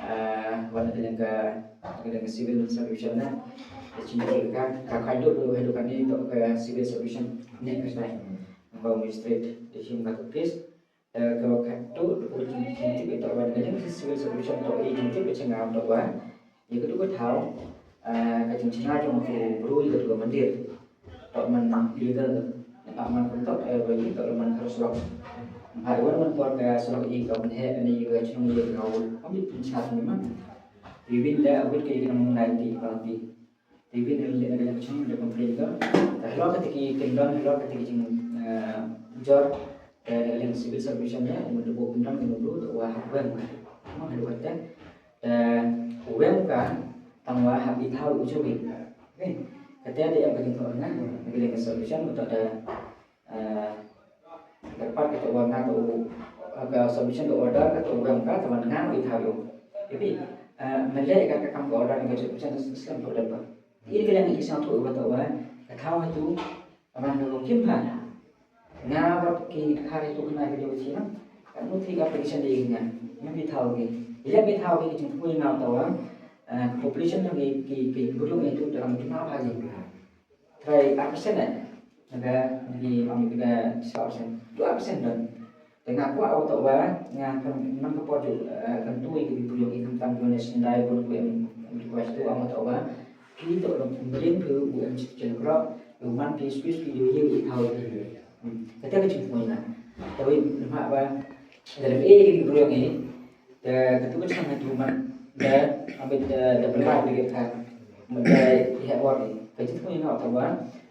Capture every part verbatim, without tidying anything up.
Ah, wat na ka liang ka, ka liang ka civil subdivision na. Te jingtip ka, ka khadduh haduh katne toh ka civil subdivision ne ka sdang. Ba magistrate, te shim ka case. Eh, ka khadduh ka jingtip ito ba ka jingtip civil subdivision toh i jingtip ka jingngam toh ba ïa ka dei ka thaw, eh, ka jingshna jong u bru ïa ka dei ka mandir. Toh man legal, eh, man kumto, eh, ba ïa toh man ka surok. Ba wan man por ka surok i ka man he ani ka chnong ïa ka ngau. Kami pynshna ni ma. Iwin da awit ka ïa ka nang nai ti ka ti. Te win ne leh na ka jingchong da complain ka. Te halor kata ki kyndon, halor kata ki jing, eh, jor, te na ka liang civil subdivision ne, u da buh kyndon ka nubru, te u hap weng. Mo, hap weng te. Te u weng ka, tang u hap i thaw u jong i. Okay. Kata te em ka jingthok nga, na ka liang subdivision, u te da Ah, kyrpad kata u nga tu, ah, ka subdivision tu order kata u nga ka, te ban nga i thaw ïa u. Tapi, ah, mynta ka, ka kam ka order ka subdivision tu skhem tu da ba. Ïa ka liang i sngewthuh ba tu, ah, ka thaw tu, ah, ban tu kim ha. Nga bad ki dkhar tu kane ka jong ki na. Ka mut ki application dei nga. Nga i thaw ki. Ïa i thaw ki jingpoi nga tu, ah, population ki, ki, ki briew itu dalam jumlah bagi. Trai ar percent eh. Nga, nga ong nga saw percent. Dua percent don. Te nga kwah u to ba nga kan nang ka por ju, eh, kan tu i ki briew i kan tam ju ne sendai bun ku em, em request tu ong u to ba. Ki to dong mering ke u em chit chit ro, u man ki squeeze ki yu yu i thaw ki. Hmm. Kata ka jingpoi nga. Tawi nama ba dalam e ki briew i Te katu ka chang hatu man da amit da da pynlait da ka, man da i heh bor ni. Ka jingthmu ïa nga uta ba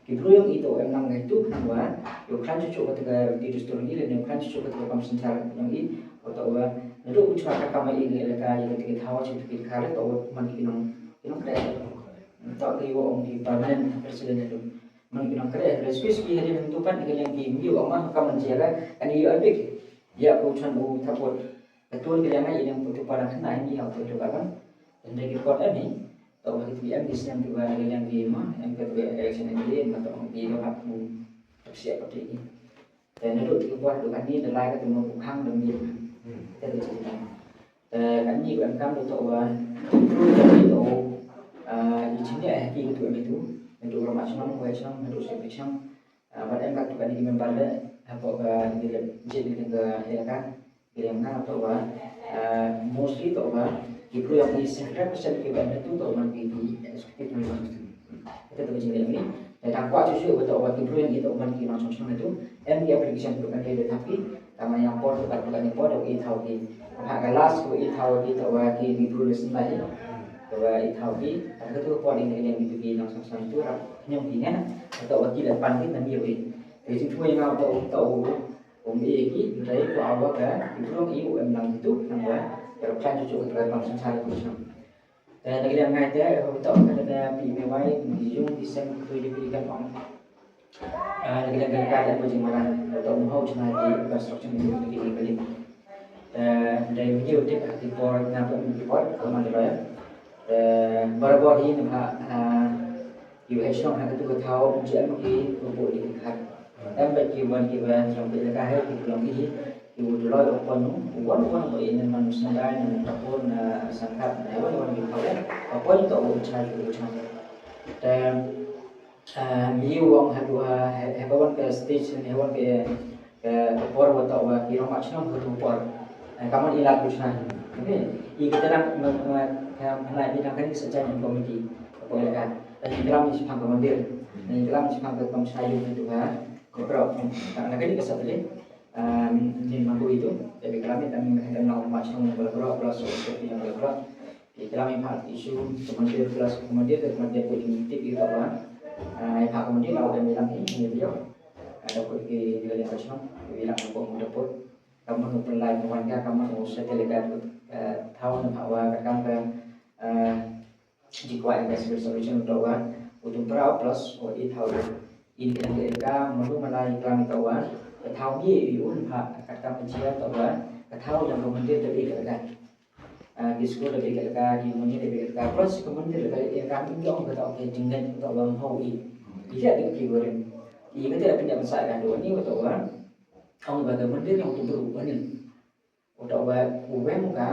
ki briew ïong i to em nang ngai tu nang ba ïoh khlaiñ chuh chuh kata ka riti dustur ngi lane ïoh khlaiñ chuh chuh kata ka kam synshar ngi uta ba naduh u chwa ka kam i ngi elaka ïa kata ki thaw chim ki khar to man ki nong ki nong kre. To ki wa ong ki permanent resident tu. Man ki nong kre rescue ki hadien tu pat ki leng ki mi wa ma ka man jia ka ani ïa bik. Ïa ku chan u thapot. Ka tun ka liang ai i liang put tu padan khynnah i ïa put tu ka ban. Hynrei ki kot em hi. To ba ki em ki snem ki ba ki liang ki ma em ka tu election em ki ma to ki lo hap tu. Tak siap pati ki. Te naduh ki buat tu kan ni da lai ka tu ma ku khang dang ni. Te tu cerita. Te kan ni ku em kam tu to ba. Tu tu tu. Ah, i chini ai ki tu em tu. Naduh ramah chnong, wai chnong, naduh sepi chnong. Ah, bad em kat tu kan ni member le, hapoh ka ni le, jin ni ka elaka, ki leng na to ba, ah, mostly to ba, ki briew ïong i seventy percent ki ba tu to ba ki tu executive member. Kita tu jin ni. Te tang kwah chuchu ba to ba ki briew ïong i to ba ki nongshong shong tu, em ki application tu kan ni le tapi, tama ïa por tu kan tu kan ni por tu i thaw ki. Ha ka last tu i thaw ki to ba ki ni briew le sendai. To ba i thaw ki, ha ka tu por ni ni ki nongshong shong tu rap nyong ki ne, to ba ki le pan ki na mi wi. Te jingthmu ïa nga uta u, uta u, um, ïa ki, hynrei kwah ba ka, ki briew ïong i u em lang tu, nang ba, ka rap khlaiñ chuh chuh ka ban synshar tu shnong. Te na ka liang ngai te, uta u ka da pi me wai, ngi yung ki sem tu ïa ki kan ong. Ah, na ka liang ka ka da ba jingmarang, uta u hau chna ki construction ni ki ni balik. Te dei ngi u tip ha ki por, na ki por, ka man da raya. Te barabor hi na ha, ah, Ki wei shnong ha katu ka thaw, ji em ki rubuh ïa ki khat. Em bad ki wan ki wan shnong ki laka hi, ki long ki hi, ki wan duloi u pon u, u wan u wan u ïa nan man sendai, nan tapur, na sangkat, na wan wan ki thaw, eh, u pon to u chai u chai. Te, eh, mi u wan ha tu ha, ha, ha ka wan ka stage, ha wan ka Ka, ka por wa toh wa ki rong ma chnong ka tu por. Eh, ka mon i lad ku chna. Okay. I ka tenang ma, ma, ka, ka na i nang kani sa jan committee. Ka por ka. Ka i klam i shipang ka mandir. Ka i klam i shipang ka kam chna yu ka tu ha. Ka pro. Ka na kani ka sa tele. Um, ni ma ku itu. Tapi klam i kami ma ka na ma chnong ka pro, pro so so ni ka pro. Ki klam i pha issue ka mandir plus ka mandir ka mandir ko jingtip i ka ba. Ah, i pha ka mandir la ka mi lam i ni video. Ah, da ko ki ni ka lam ka chnong, ki lam ko mo da pot. Ka mo no pynlai ka wan ka ka mo no sa te le ka, eh, thaw na pha wa ka kam ka, eh, ji kwai ka civil solution da wa. U tum pra plus o i thaw. In ka ka mo no malai klam i ka wa. Ka thaw ni i un pha ka kam ji da wa. Ka thaw da ka mandir da i ka ka. Ah, ki skul da bik ka, ki moni da bik ka, plus ki moni da bik ka, ka mi ong ka ta, okay, jingngeit ka ta, wan hau i. I ka da ki warim. I ka da pynjah sa ka do ni ka ta, ong ba ka moni da ong tu bru ni. Ka ta, wa, wan ka,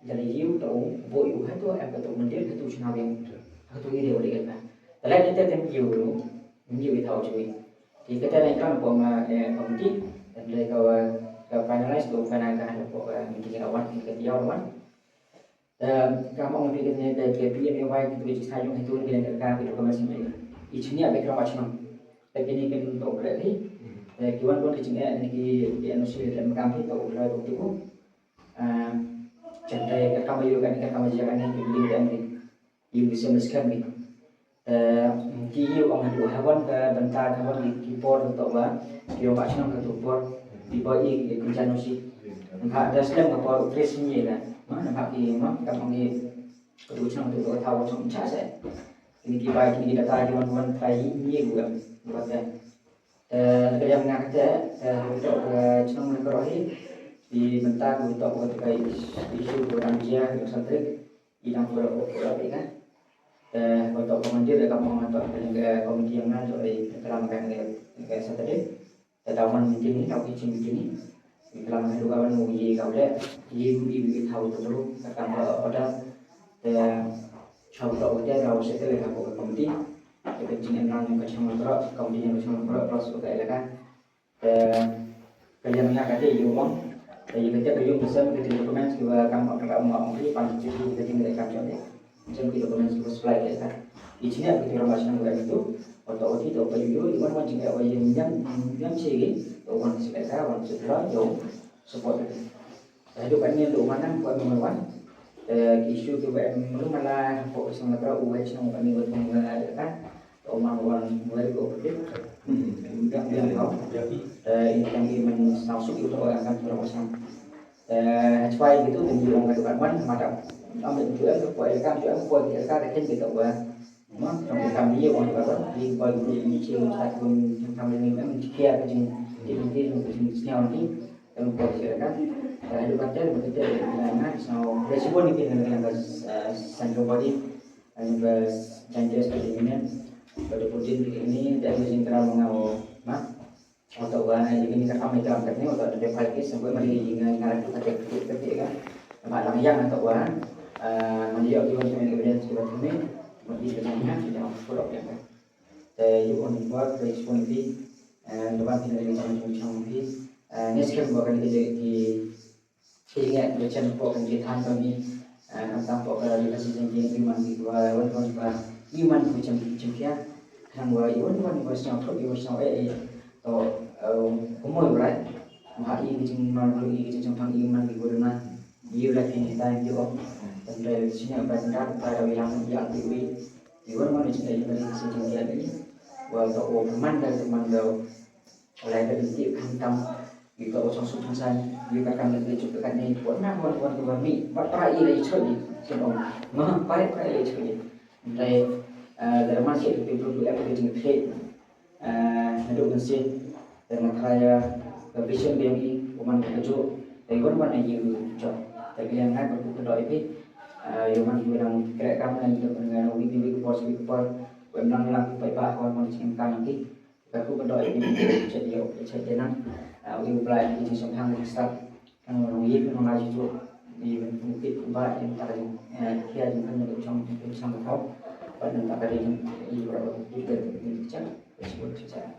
Jali yu to bo yu hatu em katu mendir hatu chuna wing hatu iri wali kata. Talai nete tem yu yu yu tau chui. Di kata nai kan po ma eh committee dan le ka ka finalize to kana ka hatu po ka meeting awan ka tiaw awan. Ka mong di kene da ke P M A Y ki tu ji sa yung hatu ki ka ki document sini. Ichnya background machnong. Tapi ni kan to kre hi. Ki wan kon ki chingya ni ki N O C le makam hi to kre to tu. Chantai ka kam yu kan ka kam ja kan ki building kan ki yu ki sem skan ki. Ki yu ong hadu hawan ka benta ka wan ki por to ba ki yu machnong ka tu por ki ba i ki kunjan usi. Nampak da slem ka por tres ni la. Ma nampak ki ma ka pang ki ka tu chang tu ka tau chang cha se. Kini ki bai kini ki data ki wan wan trai ni gu kan. Buat kan. Te ka liang nga kata, te ka tok ka chnong na ka roh hi, di bynta ka tok ka tok ka issue ka dang jia ka santrik, i dang pura pura pura ka. Te ka tok ka mandir ka mong ka tok ka liang ka komiti yang na tok i ka lam ka ka Saturday. Te tawan meeting ni, tau kitchen meeting ni. Ka lam ka duka ban u ye ka ule, ye u ye u ye tau tu tu, ka kam ka order. Te Chau tok u te rau se te le ka ko komiti. Te ka jing en rang ka chang tok komiti ka chang tok plus u te le ka. Te ka yang na ka te yu ong. Te yu ka te ka yu ka sem ka te documents ki wa kam ka ka ong ki pan ki ki ka jing le ka chang le. Jing ki documents ki wa supply le ka. I chine ka te rang ka chang le ka tu. Oto oti to ka yu yu wan wan jing ka wa yu nyam nyam che ki. To wan se ka wan se la yo support. Haduh katne ruh u Manang, u em ruh u wan. Eh, ki issue kiba em ruh nga la hapoh ka shnong Lakra, u wei shnong u em ruh u wan ka. U Manang u wan very cooperative. Biang biang kau. Eh, ini kan ki men shnong suk itu orang kan orang shnong. Eh, hachwai gitu dan di orang ka dukan wan madam. Am itu em ko el kan tu em ko el kan ken gitu ba. Ma, tang ki kam ni wan ba ba. Di ba di ni chi wan ta kun tang ni em kia ka jing. Di ni ki jing shnong ni. Kan ko sih kan. Kalau ada kata, kata na na so resipon ni kena kena ke central body, and the Giant West Union. Pada pujin ini dan izin terang mengawa ma. Atau ba ini kata kami terang katni atau ada five case sampai mari ingin ngarap tu kata kata kan. Ba lang yang atau ba mandi yang iwan kami evidence kita kami mandi dengan yang kita follow yang kan. Te yu on ba resipon ni. Lewan kini ring chang chang chang hi. Ni skem ba kan ki ki ki ngi ba chen ko kan ki than ko ni. Kan tam ko ka ri ka si jeng jeng iman ki ba wan wan ba iman ki chen chen kia. Kan wa iwan wan ba snyau thok iwan snyau eh eh. To kumoi right. Ma i ki jing man i ki jing chang thang iman ki guru na. Yu la ki ni tai yu. Kan ri snyau ba snyau ba ri yang yang ki wi. Iwan wan jing ka iman ki si jeng jeng i. Wa to o man da man da. Lai ka dei khamtam ïa ka u chong suk chong san, ïa ka kam leh leh juk ka katne, wat na wan wan ka ba mih, wat para ïa leh juk ïa, sien ong. Ma para para ïa leh juk ïa. Lai da ma sien ka bru bru ïa ka jingpyrshah. Naduh mynsiem da nga try ïa ka vision ba ïa ngi, u man ka juk, da wan wan ïa u juk. Da ka liang ngai ba ku ka doi phi. Ïa u man ki ba nang kreh kam nang ïa ka nang wi wi ka por wi ka por. Wan nang lang pai ba wan wan jingkam nang ki. Ka ku ka doi ni chet ïoh chet tenang. Wi u Blai ki jingsngewthuh ki stad. Nang nong ïa nong la ju ju. Ïa ben pun kit ba ïa ta ka jing khia jingkhang nang chong chong ka thok. Ba nang ta ka jing ïa ba ïa ka jing chang. Ka jing chang.